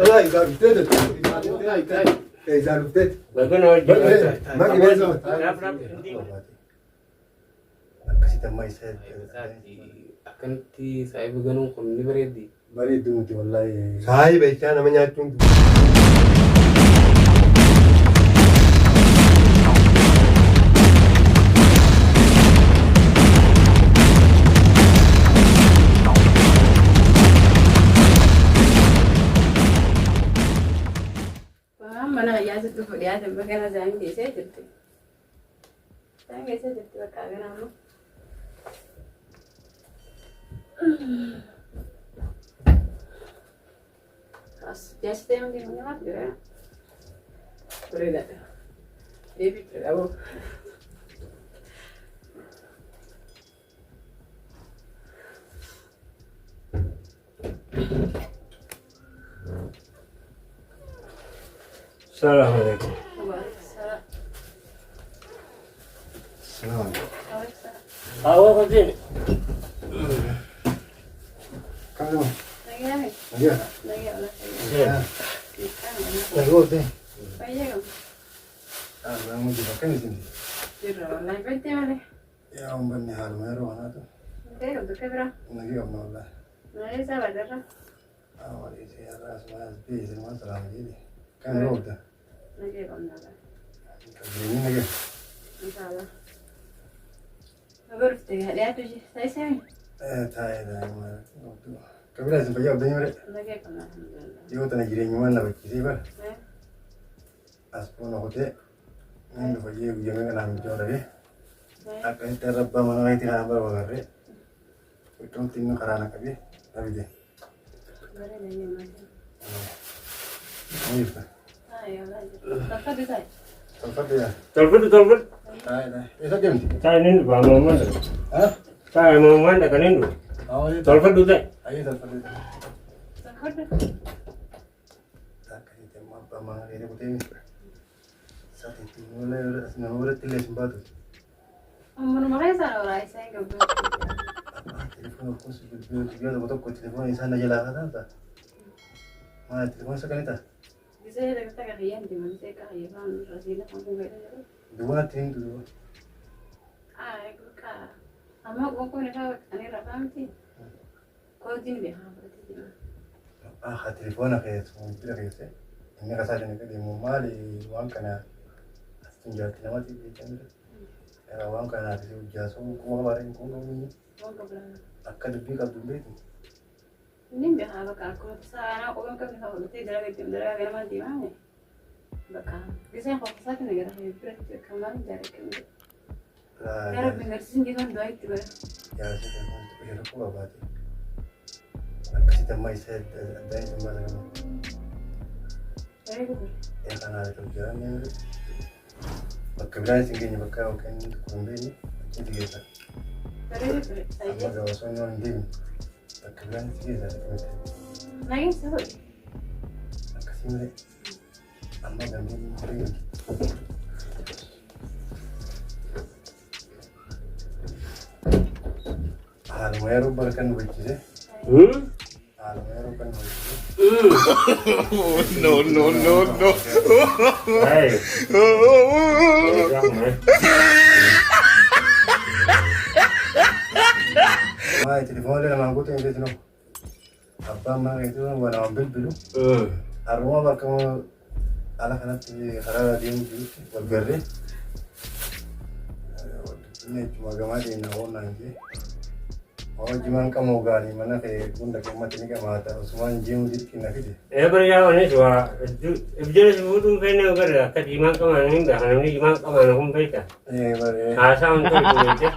Isaa dhuftee jirti. Isaa dhuftee. Bagana wajjin. Maqi beeksisa. Raaf raaf hin deemu. Akkasitti amma isa Akkanatti saayiba ganuun kun ni bareeddi. Bareedduu miti wallaahi. Saahiba jechaa nama nyaachuun. Waan mana fayyaa sitti dhufu dhiyaate bakka isaan geessee jirti. Isaan geessee jirti bakka kana ammoo. As jaasitee hundi namaaf jira. Bareedaadha. Deebii qabu. Salaam alaikum. Salaam. Awwa kotiin. Kam Nagaa. Nagaa. Nagaa. Seen. Nagaa oolte. Fayyaa qabu. Ah, nama jira akkam isin? Jirra wallaahi baddee malee. Yaa uummanni haaluma yeroo kanaatu Nagaa qabdu akka biraa. nagaa qabna wallaahi. Malee isaa badarra. Ah, walii ishee har'a asuma as biyya isin waan salaama jedhe. Kan yeroo oolta. Nagaa qabna wallaahi. Jireenyi nagaa. Inshallah. Baga dhufte dhiyaatu ishee. Saayisee Taa'ee taa'ee. Kabira isin fayyaa qabdanii malee. Nagaa qabna alhamdulillah. Yoo tana jireenyumaan na bakkisee bara. As boona kutee. Inni dhufa jee guyyaa meeqa naa mijjoo dhabee. Akkasitti har'a abbaa manaa keetii kana bara bagarree. Iddootti inni karaa na qabee na fide. Bareeda inni malee. Maal jirta? Tolfadhu taa'e. Tolfadhu yaa. Tolfadhu tolfadhu. Taa'ee taa'ee. Eessa deemti? Taa'e nin dhufa ammaa dhaqa. Ha? Taa'e ammaa dhaqa nin dhufa. Awwalee. Tolfadhu ta'e. Ayyee tolfadhu. Tolfadhu. Akkasitti amma abbaa manaa keetii kutee sa'aatii nama biratti illee sin baatu. Ammanuma keessaa nooraa isaa hin qabdu. Abbaa telefoona kun si bilbiluu guyyaa tokko tokko telefoona isaa na jalaa kataa ta'a. Maal telefoona isa kan ta'a? Gisee takka takka kiyyaan deema gisee akka kiyyafaan rasiila kan kun fayyada jiru. Duwwaatti himtu duwwa. Ah, bakka amma qoonqoon ifaa bakka ani irraa faamti. Koodiin beekaa fudhatee jira. Abbaa haa telefoona keessa bira keessa inni kasaa jiru deemu maali waan kana asitti jaarti namatti beekamudha. Waan kana ati hojjaasuu kuma qabaatan kun qabu Waan qabla. akka dubbii qabdu hin beektu. Inni beekaa bakka akkuma tasaa anaa qoonqoon qabne fa'aa fudhatee dalagaa deemu dalagaa ganamaa deemaa. Bakka giseen qofasaatti na gara biratti bakka maal jaalladhu. Yaa Rabbi garsiisin jechuun du'aa itti godha. Jaarsi telefoona xiqqoo rakkoo qabaate. Akkasitti amma isa addaan isin baasa qaba. Bareedu ture. Yaa kanaa ta'u jiraan bakka biraan isin geenye bakka yookiin tokko hin beekne achitti geessa. Bareedu ture. Amma Saayee. gaafa osoo inni hin deemne bakka biraan isin geessa akkamitti. Nageen isa godhe. Akkasii malee amma gandeen bareedu. Haaluma yeroo bara kan nu bulchise. Haaluma yeroo kan nu bulchise. No, no, no, no. Hey. Maali telefoona namaan guutuu hin beeknu. Abbaan mana keetii waan waan bilbilu. Har'uma bakka ala kanatti karaa deemuu jirutti wal garree. Wal dubbinne jechuudha gamaa deemna oolnaan jee. Hojii qamoo gaarii mana kee hunda gammatti ni qamaata osumaan jeemu dirqii na fide. Eebara yaa onis waa hedduu ibidda si fuudhuun feene gara akka diimaan qamaan hin beekan namni diimaan qamaan kun beekta. Ee baree. Haasaa hin tolchu beekte.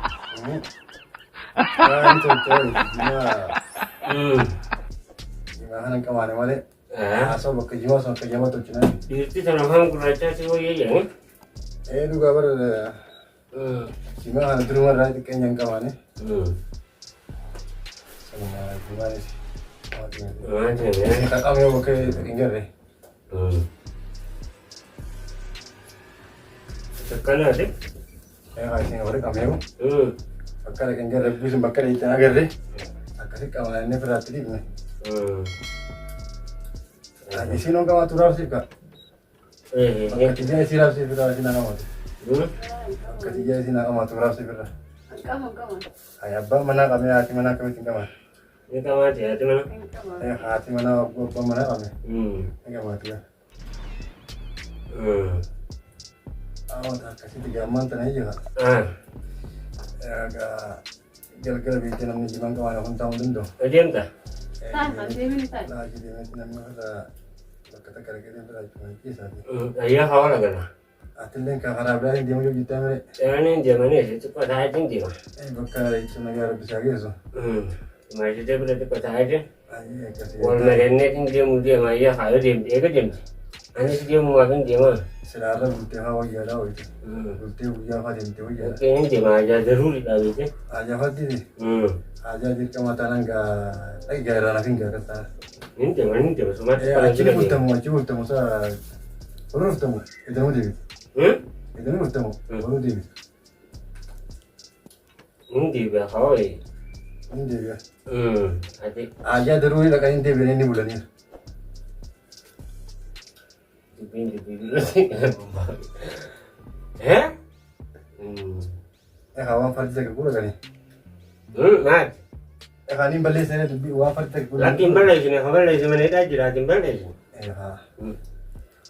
Waan tolchee jimaa jimaa kana hin qamaane malee. Haasoo bakka jimaa sun akka jama tolchinaa. Dhiirti sana afaan gurraachaa si wayya jedhani. Ee dhugaa bara jimaa kana duruma irraa xiqqeenya hin qamaane. Sanuma jimaanis. Waan ta'eef. Qaqamee bakka hin garree. Akkanaati. Ee isin warri qameeru bakka hin garree buusin bakka itti agarree akkasi qamaanee firaatti dhiibne. Isiin hon qamaatu raabsiif kaa. Bakka xiyyaa isii raabsiif irraa isiin haa qamaatu. Bakka xiyyaa isiin haa qamaatu raabsiif irraa. Hin qabu. Ay abbaan manaa qabee haati manaa akkamitti hin qamaatu? Ni qamaati haati mana. Hin qabu. Haati manaa abbaan manaa qabee ni qamaatu gaa. Awwaata akkasitti gaammaan tana ijaa. Egaa galgala beektee namni jimaan qabaane kun taa'uu danda'u. Adeemta. Taa'e kan deemini taa'e. Laajii deemeetti namni ofirraa bakka takka dhaqee deemee jechuudha keessaati. Ayyaa hawala gala. Atilleen kan karaa biraa hin deemu yoo jettaa malee. Ani deemanii xiqqoo taa'eetiin deema. Bakka jechuun nagaa rabbisaa geessu. Maasitee bira xiqqoo taa'eetiin. Ayyee akkasii. Wal mari'anneetiin deemu deema ayyaa haayoo deemte eega deemte. Anis deemumaaf hin deemaa. Silaarra bultee faa wayyaadhaa wayite. Bultee guyyaa faa deemtee wayyaadha. Bakkeen hin deema ajaa daruuridha beekte. Ajaa faddiiti. Ajaa dirqama taanaan gaa dhaqi gaa irraa nafin gaa akkas taana. Hin deema hin deema sumaatti Achi bultamu achi bultamu saa boruu dhuftamu idanuu deebite. Idanuu dhuftamu boruu deebite. Hin deebi'a hawaayi. Hin deebi'a. Ati Ajaa daruurii dhaqanii hin deebi'anii ni bulaniiru. Dubbiin dubbii duratti. Eh? Egaa waan fardi takka gurguranii. Maal? Egaa niin balleessanii dubbii waan fardi takka gurguranii. Lakki hin balleessine ka balleesse maneedhaa jira ati hin balleessine. Egaa.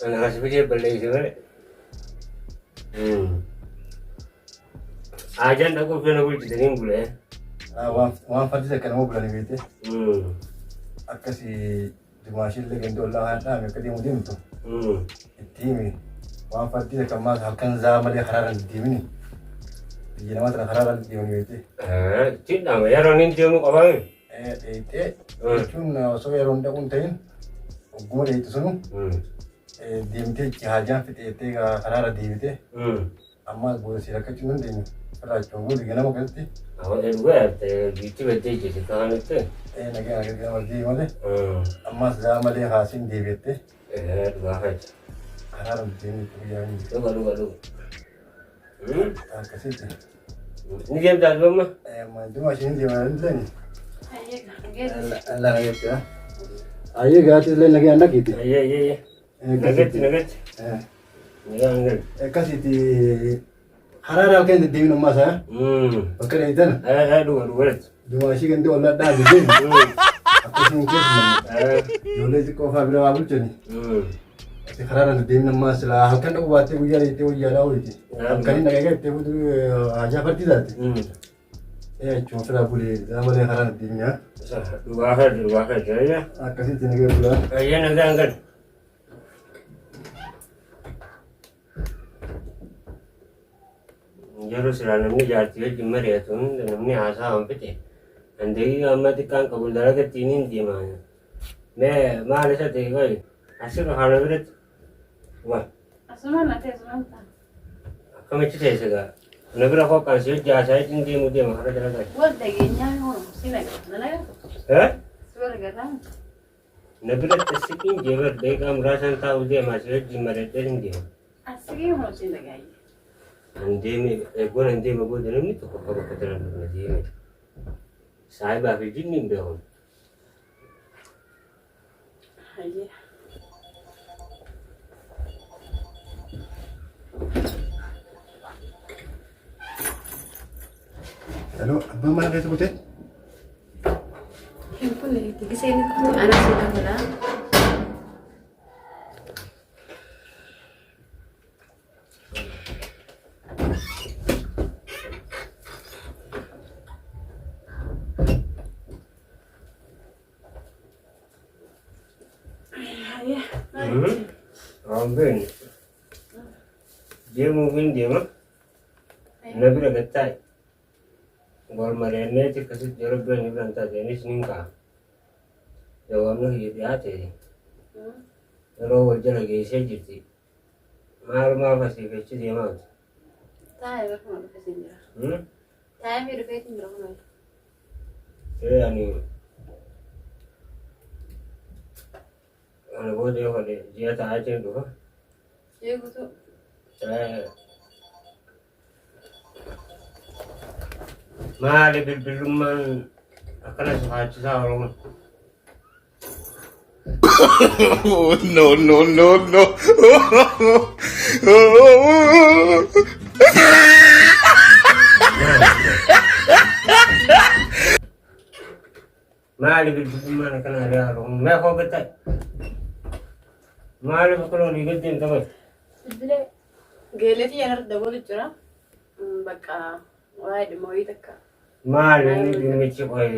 Ana kasi fidee balleesse malee. Ajaan dhaquu fena bulchitanii hin bulee. Waan fardi takka nama bulanii beekte. Akkasii Dimaashillee gandi ollaa kan dhaame akka deemu deemtu itti himi waan fardii takka ammaas halkan zaa malee karaarra hin deemini biyya namaa tana karaarra hin deemani beektee. Ittiin dhaama yeroon hin deemu qabaame. Dheeyxee jechuun osoo yeroon dhaquu hin ta'in ogguma dheeyxu sunu deemtee ichi haajaan fixeettee karaarra deebitee ammaas booda si rakkachuu hin dandeenyu. Irraa jechuun booda ganama keessatti. Dhugaa biitti baddee jirti kaanitti. Nagaa nagaa ganama deebi malee. Ammaas gaa malee haasiin deebi'atte. Dhugaa fayyada. Karaarra deemni guyyaa hin jiru. Dhuga dhuga dhuga. Akkasitti. Ni deemtaa dhuma? Dhuma isheen deemaa hin jirani. Hayyee geessu. Allah nagaatti. Ayyee gaati illee nagaan dhaqiiti. Ayyee ayyee. Nagatti nagatti. Nagaan gal. Akkasitti karaa halkan hin deddeebiin ammaa isaa bakka dheeytan. Dhuga dhuga. Dumaashii gandee ollaa dhaabe deemu. Akkasiin keessumaa ijoollee xiqqoo fa'aa bira waa bulchani. Ati karaa irra deddeebiin ammaa silaa halkan dhaquu baattee guyyaa dheeytee wayyaadhaa oolti. Halkaniin dhaqee gattee fuutu haajaa fardii taate. Ee jechuun firaa bulee malee karaa deddeebiin haa. Dhugaa fayyadu dhugaa fayyadu. Akkasitti nagee bulaa. Ayyee nagaan gal. Yeroo silaa namni jaartii wajjin mari'atu hunda namni haasaa waan fixe. An daqiiqa amma xiqqaan qabu dalagatti hin deema. Mee maal isa ta'e qoy asirra kana biratti wa Asumaan na ta'e asumaan ta'a. akkamitti ta'e sigaa na bira koo si hojii haasaa ittiin deemu deema karaa dalagaa. Wal dhageenyaa hoo si naga na naga Eh? si wal garraa. Na biratti siqiin jeebar daqiiqaa muraasaan taa'u deema si wajjin mari'adhee hin deema. Asigii hoo si nagaayye. An deeme eeggoon an deema booda namni tokko akka bakka tana dhufne deeme. Saayibaa fi jinni hin beeku. Hayyee. Hello, abbaan mana keessa kutee? Hin kunne itti giseen itti anaa si dabalaa. Hayyee. Waan beekne. Deemuuf hin deema. Na bira gattaa'e. Wal mari'anneeti akkasitti yeroo bira ni biraan taate anis nin ka'a. Jawaabni kiyya dhiyaate yeroo wal jala geessee jirti. Maalumaaf asii fi achi deemaati. Taa'ee bakka dhufeetiin jira. Taa'ee dhufeetiin jira kun. Ee ani ana booda yoo fedhe ji'a taa'aatiin dhufa. Eegutu. Maali bilbilummaan akkana sokaachisaa Oromoo? No, no, no, no. Maali bilbilummaan akkana ari'aa jiru? Mee koo gattaa'e. Maaliif akkana olii gad deemta qoy? Bilbilee geeletii yanar dabalu jira. Bakka waa'ee dhimma wayii takka. Maali inni dhimmichi qoy?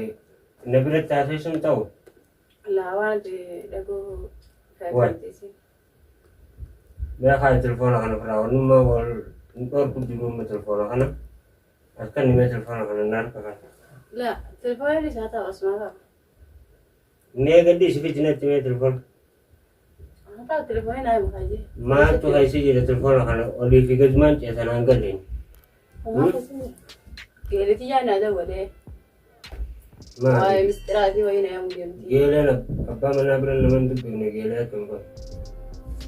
Na biratti haasofsuun ta'u? Laa waan ati dhagoo Waay. faayidaa Mee kaa telefoona kana ofirraa wannummaa wal hin dhorku jiru amma telefoona kana. Akka inni mee telefoona kana na harka kana. Laa telefoona isaa ta'u asumaa ta'u. Mee gaddi si fijinatti mee telefoona. Haa ta'u telefoona naa himu kaajee. Maaltu keessa jira telefoona kana olii fi gadumaan ceesan hanga leen. Homaa keessa jira. Geeletii yaa naa dabalee. Waa'ee Maali? misxiraatii wayii na yaamuu deemti. Geeleen abbaa manaa bira nama hin dubbifne geelee akka hin qabu.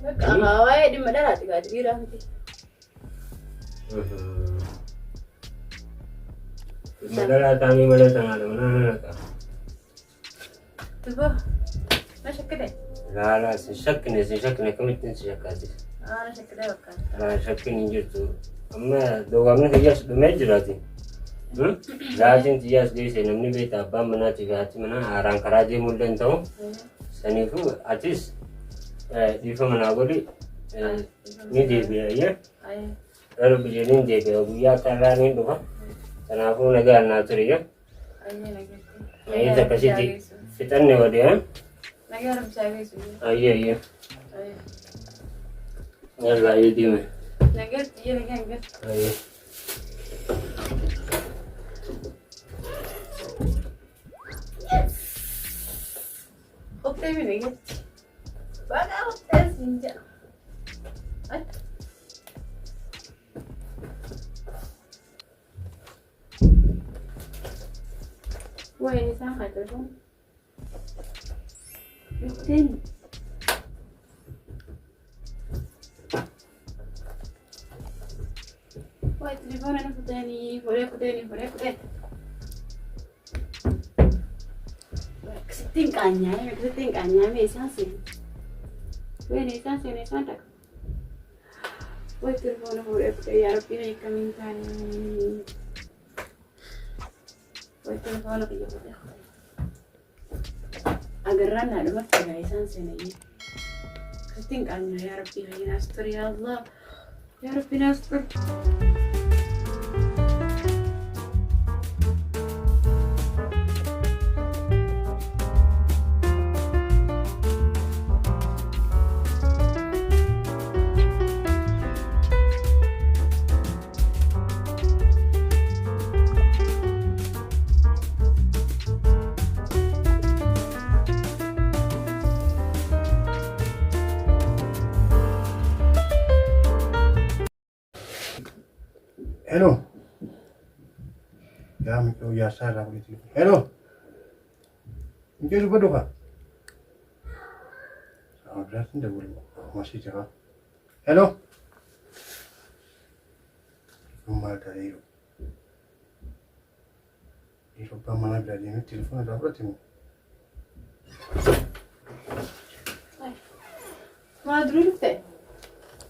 Bakka amaa waa'ee dhimma dhalaati gaadi dhiiraa miti. Dhimma dhalaa taanii malee tanaadha manaa nan haqa. Tuba. Ma shakkite? Laalaa sin shakkine sin shakkine akkamittiin si shakkaatis. Aa na shakkite bakka. Laa shakkiin hin jirtu. Amma dogaamni kiyyaas dhumee jiraati. Laatiin xiyyaas geesse namni beekta abbaan manaatii fi haati manaa haaraan karaa deemuu illee hin ta'u. Saniifuu atis dhiifama naa godhi ni deebi'a iyyee. Rabbi jedhee ni deebi'a guyyaa akka irraa ni dhufa. Kanaafuu nagaan naa ture iyyee. Ayyee akkasitti fixanne walii haa. Nagaa rabbi isaa geessu. Ayyee ayyee. Yalla ayyee deeme. Nagaa xiyya nagaa hin galu. Ayyee. Qottee mi nagaa. Baga qottee siin jedha. Wayne isaan haa telefoon. Ittiin. Waay telefoona na kutanii fuudhee kutanii fuudhee kutee. Akkasittiin qaanyaa'ee akkasittiin qaanyaa'ee isaan seenu. Wayne isaan seenu isaan dhaqa. Waay telefoona fuudhee kutee yaa rabbii akkamiin taanii. Waay telefoona kiyya fuudhee kutee. Agarraan naa dhumatti egaa isaan seenayyee. Akkasittiin qaanyaa yaa rabbii fayyinaas ture yaa Allah. Yaa rabbii naas ture. Hello. Yaa mucoo jaarsaa irraa fudhate. Hello. Mucoo dubbadhu kaa. Sama biraatti hin dawwalu. Akkuma si jira. Hello. Kun maal ta'ee jiru? Yeroo abbaan manaa biraa deemee telefoona irraa fudhate moo? Maa duruu dhufte?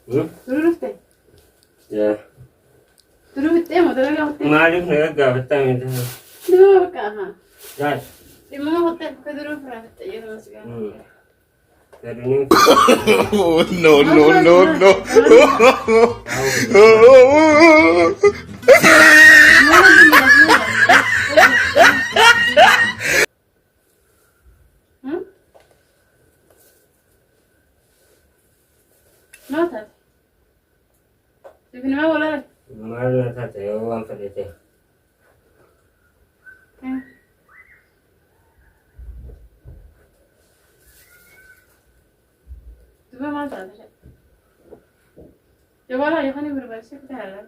Duruu dhufte? Yaa. Duruu fixxee moo dalagaa kuttee? Maaliif na gaggaafattaa miti? Duruu bakka ahaa. Gaas. Dhimma kuttee bakka duruu firaa fixxee yeroo si gaafate. Fedhanii No, no, no, no. Maal taate? Siif nama walaala? Maal na taate yoo waan fedhe ta'e. Duba maal taate? Jawaala yookaan barbaachisee kutaa ilaalaa.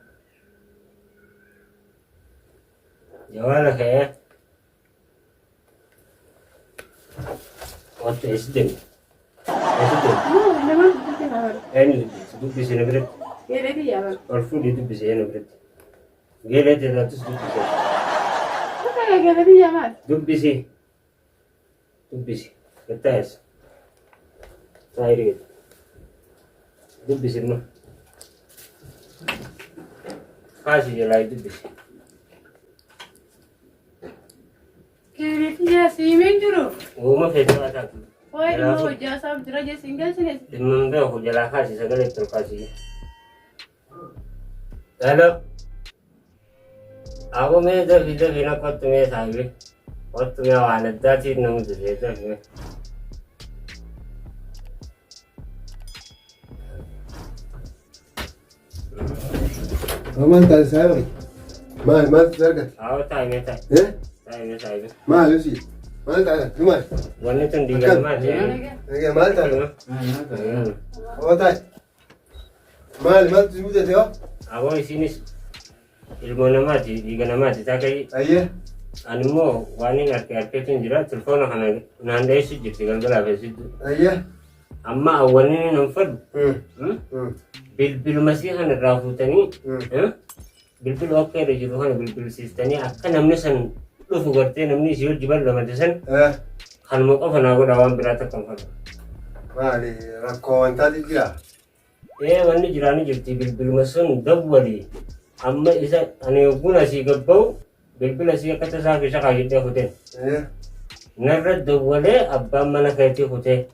Jawaala ka'ee. Wanta eessi deemte? Eessi deemte? Nama dubbise haa baru. Eenyu dubbise? Dubbise na biratti. Geeleetii yaa baru. Ol fuudhii dubbise na biratti. Geeleetii irraattis dubbise. Geeleetii yaa maal? Dubbisi. Dubbisi. Gattaa'es. Taa'ii dubbisi immoo. Kaasi jalaa dubbisi. Keereetti jira siimeen jiru. Uuma feetee waa taatu. Waa'ee dhimma hojii hasaaf jira jee siin galchine. Dhimma hin beeku jalaa kaasi sagalee itti ol kaasi. Hello. Aboo mee dafii dafii na kottu mee saahibi. Kottu mee waan addaatiin na mudate dafii mee. Maal taate saahiba? Maal maaltu si argate? Aboo taa'i mee taa'i. Eh? Taa'i mee saahibi. Maal si? Maal taate? Maal? Wanni tun diigalmaati. Egaa maal taate? Oo taa'i. Maal maaltu si mudate hoo? Aboo isinis ilmoo namaati dhiiga namaati taaka'ii. Ayyee. Ani immoo waan hin arke arkeetu hin jira telefoona kana naan dheessu jirti galgalaaf eessitu. Ayyee. Amma awwanni nan fadhu bilbiluma sii kana irraa fuutanii bilbila akka irra jiru kana bilbilsiiftanii akka namni san dhufu gartee namni isii hojii bal'amate san kanuma qofa naa godha waan biraa takka hin fadhu. Maali rakkoo wantaati jira? Ee wanni jiraani jirti bilbiluma sun dawwali amma isa ani yogguun asii gabba'u bilbila sii akka tasaa keessa kaayedhee kuteen. Narra dawwalee abbaan mana keetii kutee.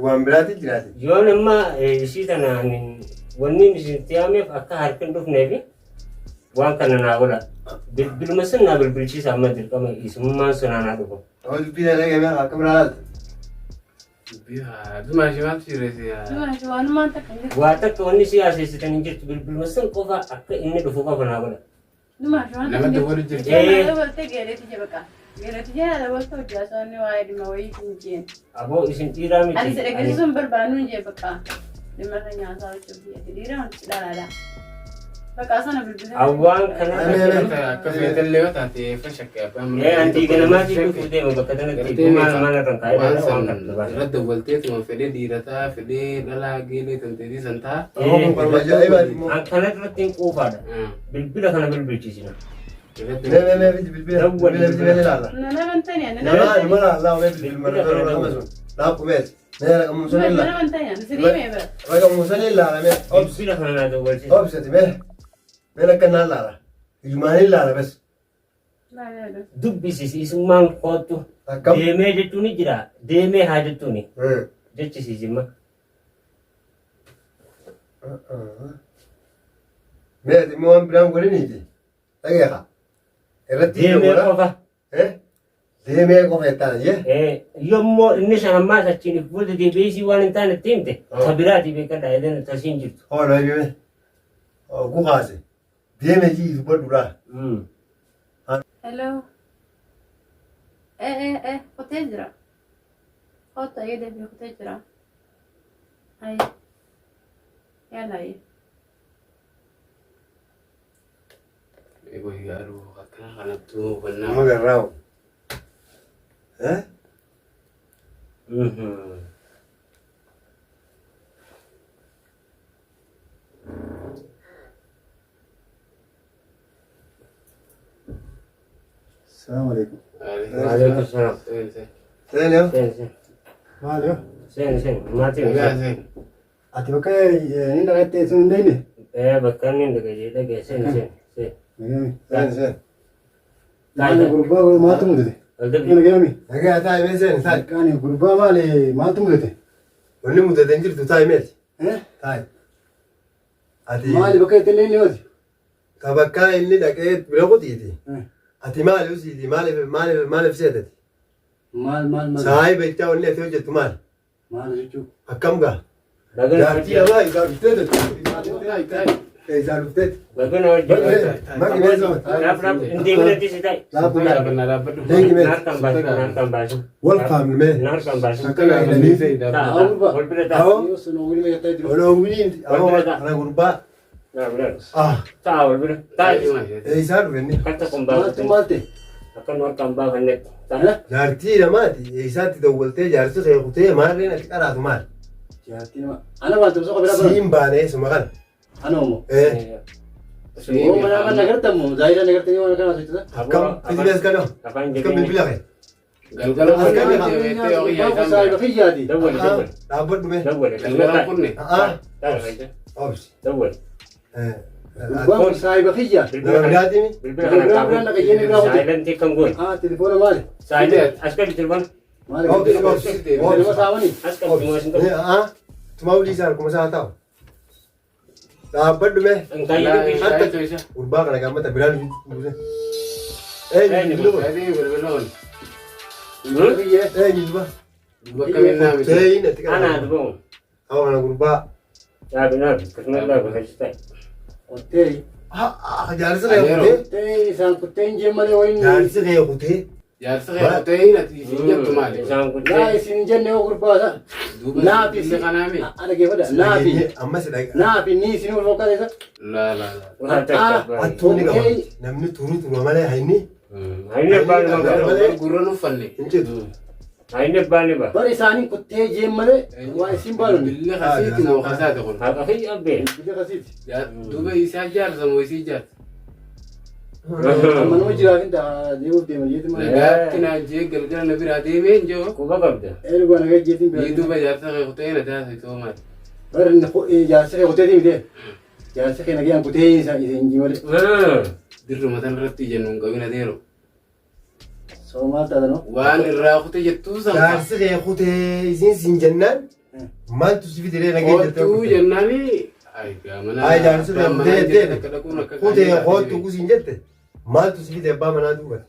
Waan biraati jiraati. Yoon amma isii tana ani wanni isin yaameef akka harki hin dhufneefi waan kana naa godha. Bilbiluma sun naa bilbilchiisa amma dirqama isummaan sun naa dhufu. Hoo dubbii na dhagame akka biraa laata? Dubbii haa dumaa ishee maaltu sirreesse yaa. Dumaa ishee waanummaan takka hin jirtu. Waa takka wanni si haasessitan hin jirtu bilbiluma sun qofa akka inni dhufu qofa naa godha. Dumaa ishee waan Nama takka hin dawwalu jirtu. jirti. Ishee mana dabaltee geeleeti jee bakka. Geeleeti jee dabaltee hojii haasawanii waa'ee dhimma wayii hin jeen. Aboo isin dhiiraa miti. Ani si dhageessisuun barbaannu hin jee bakka. Dhimma irra nyaataa hojii biyya dhiira wanti dhalaadha. Bakka sana bilbila. Awwaan kana Akka feetallee yoo taate fashakke abbaan Ee anti ganamaatii dhufuu deema bakka kanatti gumaa lamaan irraan kaa'ee Waan waan san kana baasa. irra dawwalteetuma fedhee dhiirataa fedhee dhalaa geelee tanteetii san ta'a. Hoo kun barbaada ajaa'ibaati immoo. An kana irratti hin quufaadha. Bilbila kana bilbilchiisina. Mee mee mee bilbila bilbila bilbila ilaala. Nana bantani nana Nama bantani. nama laala mee bilbila mana raqama sun. Laaqu mee mee raqamu sun Nana ilaala. bantani sirii mee bara. Raqamu sun ilaala mee obsi Bilbila kana naa dawwalchiisa. obsati mee mee lakka naan laala. Ijumaan ilaala bas. Dubbisiisi isummaan koottu. Akkam. Deemee jechuun ni jira. Deemee haa jettuuni. Jechisiisi imma. Mee ati immoo waan biraan godhiniiti. Dhageeqa. Irratti Deemee qofa. Deemee qofa jettaan jee. Yommuu inni san ammaas achiin if booda deebi'ee isii waan hin taane itti himte ta biraati beekadha jedhan tasiin jirtu. Hoo na himee. Gukaase. Deemee jii dubbadhu laa. Hello. Eh eh eh kutee jira. Kottu ayyee deebi'ee kutee jira. Ayi. Yalla ayyee. Eegoo garuu akkana kanattuu hubannaa. Nama garraawu. Eh? Salaamu alaikum. Waalaikum salaam. Seen yoo. Seen seen. Maal yoo? Seen seen. Maatiin seen. Ati bakka inni dhaqattee sun hin deemne? Ee bakka inni hin dhaga'ee dhaga'e seen seen seen. Nagami. Seen seen. Maali gurbaa maaltu mudate? Nagami. Nagaa taa'i mee seen taa'i. Qaani gurbaa maali maaltu mudate? Wanni mudate hin jirtu taa'i meeti. Eh? Taa'i. Ati Maali bakka itti illee hooti? ka bakka inni dhaqee bira kutiiti. Ati maali usiiti maaliif maaliif maaliif seetati? Maal maal maal? Saayi beektaa wanni ati hojjettu maali? Maal jechuu? Akkam gaa? Baga Jaartii namaa isaa dhufteeti. Isaa dhufteeti. Baga na wajjin. Maqi mee sama. Laaf laaf hin deeminatti si ta'i. Laafuu Dhaabbannaa dhaabbadhu. Deegi mee. Naar kan baasu naar kan baasu. Wal qaamni mee. Naar kan baasu. Akkana hidhanii. Ta'a ta'a. Wal bira ta'a. Awoo. Yoo sun wili meeqa ta'e jiru? Oloo wiliin awoo ana gurbaa. Naar bira. Ah. Ta'a wal bira. Ta'a. Isaa dhufe inni. Akka kun Maaltu baasu. maal ta'e? Akka nu harkaan baafannetti. Ta'a. Jaartii namaati eessaatti dawwaltee jaarsi kee kutee maalleen ati qaraatu maal? Jaartii nama. Ana maal ta'u biraa bara? Siin baanee suma kana. Ana homo. Eh. Oo mana mana nagartamu zaayira nagartanii waan kana hojjetan. Akkam fitilees kana. Afaan Akkam jabeenya. bilbila kee. Galgala Halkan kunne deebi'ee horiyaa isaan Saahiba bira. kiyyaati. Dawwali dawwali. Dhaabbadhu mee. Dawwali. Galgala kunne. Taa'e. Obsi. Dawwali. Gurbaan kun saahiba kiyya. Nama biraatimi. Bilbila kana Bilbila biraan dhaqayyeen irraa kute. Saayilantii kan goone. Ah, telefoona maali? Saayilantii. As qabi telefoona. Maali? Obsi obsi. Telefoona saamanii? As qabi tumaa isin qabu. Tumaa olii isaa harkuma isaa taa'u. Dhaabbadhu mee. Nkaayyee Shaayii isa. Gurbaa kana gammata biraan buuse. Eenyu duba? Shaayii bilbila kun. Bilbila kiyya. Eenyu duba? Duuba akkamiin naa miti. Teeyin ati Anaa kana. dubamu. Hawa kana gurbaa. Dhaabi naabi. Akkasumas dhaabi keessa taa'e. Qottee. Jaarsi kee kutee. Qottee isaan kuttee hin jeen malee wayin. Jaarsi kee kutee. Jaarsi kee kutee ati isin jettu maali? Isaan Naa kuttee. isin hin jenne yoo gurbaasa. Duuba Naafi bilbilli kanaa mi? Dhaggeeffadha. Naafi. Amma si dhaqa. Naafi ni isin ol fokkateessa. Laa laa laa. Waan takka. Hattuun ni qaba. Namni turuu turuu malee hayni Hayni abbaan nama Malee. Gurra nuffanne. hin citu. Hayni abbaan ni ba'a. Bara isaaniin kuttee jeen malee waa isin baalonni. Bilbilli kasiiti moo kasaati kun? Haqa fi abbee. Bilbila kasiiti. Duuba isaa jaarsa moo isii jaarsa? Amma nama jiraaf hin ta'a deemuuf deema jeeti malee. Nagaatti naan jee galgala na biraa deemee hin jiru. Quba qabda. Erga nagaa jeetiin Ni biraa. duuba jaarsa kee kutee na taasise maali? Bara inni jaarsi kee kuteetii miti. Jaarsi kee nagaan kutee isa hin jii malee. Dirruma tan irratti ija nuun qabin adeero. Soo maal taatan hoo? Waan irraa kute jettuu san. Jaarsi kee kutee isin sin jennaan maaltu si fidee nagee jettee Kootuu kutee. jennaani. Ay gaamana. Ay jaarsi kee kutee jettee kutee Kootuu kootu kusin jette maaltu si fidee abbaa manaa duubate.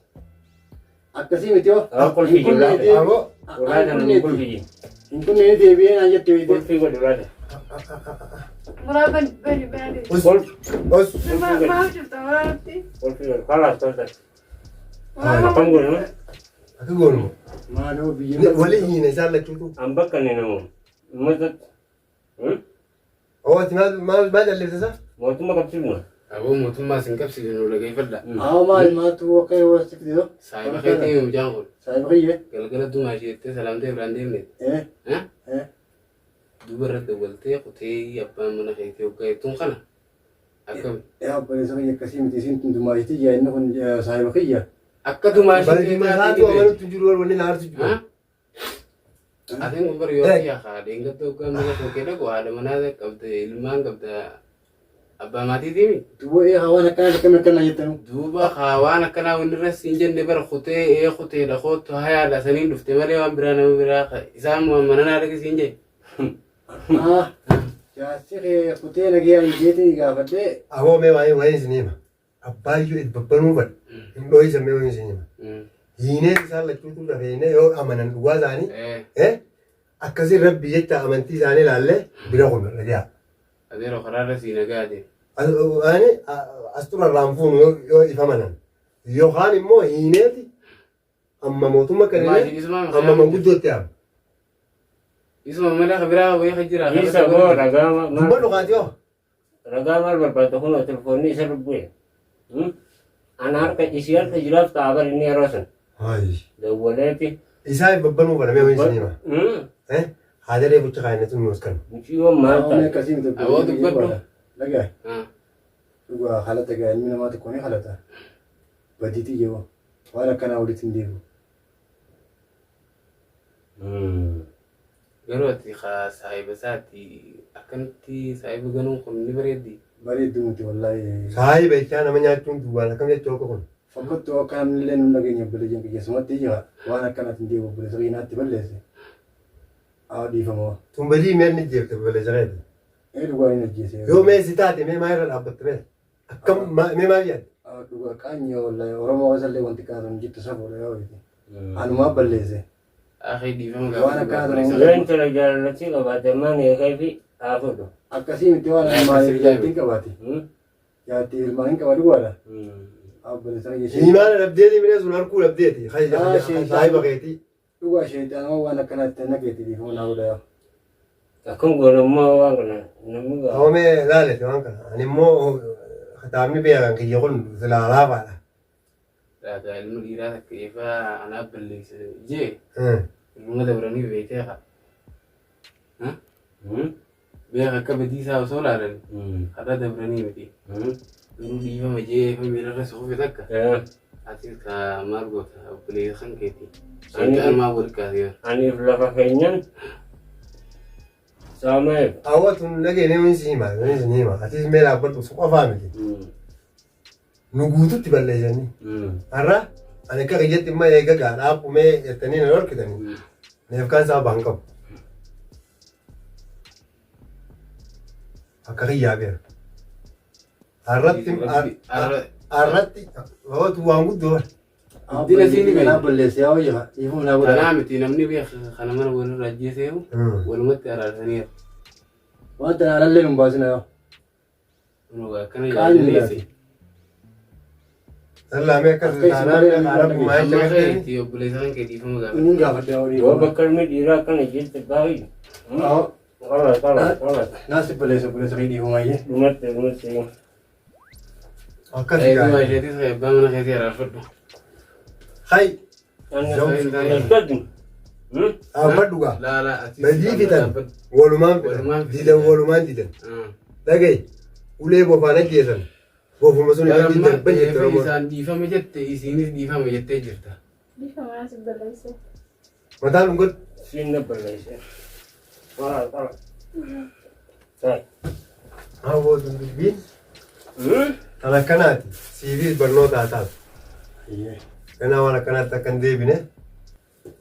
Akkasii miti hoo? Ah, kolfii Hin jira. kunne Ammoo Ulaa kana kulfii. hin kunne deebi'ee naan jette beekte. Kulfii godhi ulaa. Muraa bani bani bani. os Kolfi. os Maal jirta muraatti? Kulfii godhi. Kalaas tolta. Muraa Akkam godhu? akka goonuma. Maaloo biyya. Walii hiina isaan lachuutu. An bakka ni namu. Uummatatti. Oo ati maal maal maal jalleessa isaa? Mootummaa qabsiifna. Aboo mootummaa sin qabsiise nu dhageeffadha. Haa maal maaltu akka yoo si fide hoo? Saayiba keetii mucaan kun Saayiba kiyye. galgala dumaa ishee jettee salaamtee biraan deemne. Eh eh. Duuba irra dawwaltee kutee abbaan mana keetii hoggaa jettuun kana akkami? Yaa obboleessa kiyya akkasii miti isin tuntumaashiti jaa inni kun saayiba kiyya. Akka dumaa ishee Balfi masaatu amanutti jiru wanni na aarsu jiru. Atiin kun bari yoo yaa haadha hingatta hoggaa mana kee dhaqu haadha manaa qabda ilmaan qabda abbaa maatiitiimi. Duuba ee hawaan akkanaa akkami akkanaa jettanu. Duuba waan akkanaa wanni irra siin jenne bara kutee ee kuteedha kootu hayaadha saniin dhufte malee waan biraa nama biraa isaan mana naa dhaqi siin jee. Ah jaarsi kee kutee nagee ani jeetii gaafadhee Aboo mee waa'ee waa'ee isin hima. Abbaayyuu itti babbanuu bada. Hin dhoohisan mee waa'ee isin hima. Hiinee isaan lachuutu dafeenee yoo amanan dhugaa isaanii akkasii rabbi jecha amantii isaanii ilaallee bira kun dhagaa. Adeero karaarra sii nagaa adeemu. Ani as turarraan fuunu yoo ifamanan yookaan immoo hiineeti amma mootummaa kenninee amma manguddootti yaama. Isuma malee kabiraa wayii kan jira. Isa boo ragaa maal Dubbadhu kaati yoo. ragaa maal barbaadda kunoo telefoonni isa lubbu'e. Ana harka isii harka jiraaf ta'a bar inni yeroo sun dawwaleeti. Isaa babbanuu bana mee wayii isin hima. Haadaree bucha kaayinatu nu kan. Mucayyoon maal Haa ta'a? akkasii miti Aboo dubbadhu. Dhagaa dhugaa halata gaa ilmi namaa tokko ni halata. Badiitii yeroo waan akkanaa walitti hin deebi'u. Garuu ati saahiba isaati akkanatti saahiba ganuun kun ni bareeddi. Bareedduu miti wallaahi. Saahiba jechaa nama nyaachuun duwwaan akkam jechuu akka kun. Fakkattuu akka namni illee nu dhageenya obboleeyyan kiyya sumatti jira waan akkanaatti hin deebi'u obboleessa kiyya naatti balleesse. Haa dhiifamoo. Tumbalii mee ni jeefte balleessa keeti. Ee dhugaa hin ajjeese. Yoo mee si taate mee maa irra dhaabbatte mee akkam mee maal yaadde? Haa dhugaa qaanyee wallaahi Oromoo keessallee wanti kaatan hin jirtu safuudha yoo ta'e. Anumaa balleesse. Akhi dhiifama Waan akkanaa gaafadhu. Yoo intala jaalalatti qabaate maan eegee fi haa fuudhu. Akkasii miti waan maaliif jaartiin qabaate. Jaartii ilmaan hin qaba dhugaadha. Obboleessa kiyya ishee. Imaana dhabdeeti miree sun harkuu dhabdeeti. Saahiba keetii. Dhugaa sheexanama waan akkanaatti nageetti dhiifama naa godhaa. Akkam goone immoo waan kana namni gaa. Amma mee laalete waan kana. Ani immoo kitaabni beekan kiyya kun silaa laafaadha. Laataa ilma dhiiraa takka eefaa anaa balleessa jee ilma dabranii beektee haa. Beeka akka badiisaa osoo laalan har'a dabranii miti. Garuu dhiifama jee eefa miilarra si kufe takka. Atis ka maal goota obboleessa kan keeti. Shayxaan maal wal kaasee. Aniif lafa keenyan saameef. Hawwatuun dhageenye waan isin hima waan isin hima atis mee dhaabbadhu su qofaa miti. Nu guututti balleessanii. Har'a ani akka kiyyatti immoo eega gaa dhaabbu mee jettanii na dhorkitanii. Neef kaan sababa hin qabu. Akka kiyyaa beera. Har'atti har'atti hawwatu waan guddoo bara. Guddina siin ni Kanaa balleessee haa hojjeta. Dhiifama naa godhaa. Kanaa miti namni beeku kana mana walirra ajjeeseeru walumatti araarsaniiru. Waan tana alallee nun baasina yoo. Dhugaa akkana Qaanyi yaadaniisi. laati. Sallaamee akkas Akka isin taanaan malee namni rabbumaa Amma jecha gartee. keetti obboleessa kan kee dhiifama gaafadhu. Inni gaafadhe haa Yoo bakka ilmi dhiiraa akkana jette baay'ee. Qala qala qala. Naas balleessa obboleessa kee dhiifama iyyee. Dhumatti dhumatti. Akkas Eeguma gaarii. isheetis abbaa mana keetii araarfadhu. Hay Ani dhaabbadhu gaa. Laala atis. Badii fitan walumaan fitan Walumaan fitan. didan walumaan didan. Dhagaye ulee bofaan ajjeesan bofuma sun irratti Garamma darban jette Oromoon. isaan dhiifama jette isiinis dhiifama jettee jirta. Bifa manaa si balleesse. Mataan dhungatu. Siin na balleesse. Qala qala. Ta'i. Hawwoo dubbiin kan akkanaati. Siifiis barnoota haa taatu. Ayyee. Ganaa waan akkanaatti akka hin deebine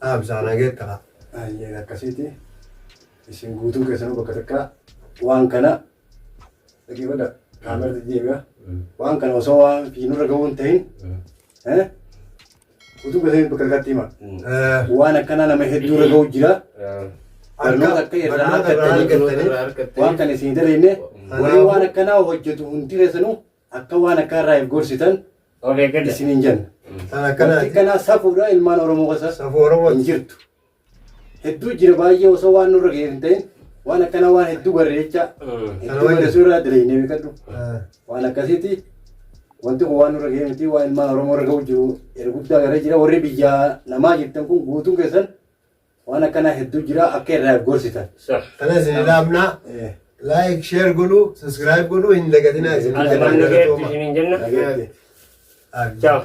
dhaamsaa nagee ta'a. Ayyee akkasiiti. Isin guutuun keessanuu bakka takkaa waan kana dhaggeeffadha. Kaameratti deebi'a. Waan kana osoo waan fiinurra ga'uu hin ta'in guutuun keessanii bakka takkaatti hima. Waan akkanaa nama hedduurra ga'u jira. Barnoota akka irraa barnoota irraa argattanii argattanii waan kana isin dalagne warri waan akkanaa hojjetu hundi keessanuu akka waan akka irraa if gorsitan Of eeggadha. isin hin jenna. Kan Wanti akkanaati. kanaa safuudha ilmaan Oromoo keessa Safuu Oromooti. hin jirtu. Hedduu jira baay'ee osoo waan nurra ga'e hin ta'in waan akkanaa waan hedduu garre jecha hedduu garre suuraa dalagne beekadhu. Waan akkasiiti wanti kun waan nurra ga'e miti waan ilmaan Oromoo irra ga'u jiru erga guddaa garee jira warri biyya namaa jirtan kun guutuun keessan waan akkanaa hedduu jira akka irraa if gorsitan. Sax. Kana isin dhaabnaa. Like, share godhuu, subscribe godhuu hin dagatinaa isin. Asumaan nageetti isiniin jenna. Nageetti. Ciao.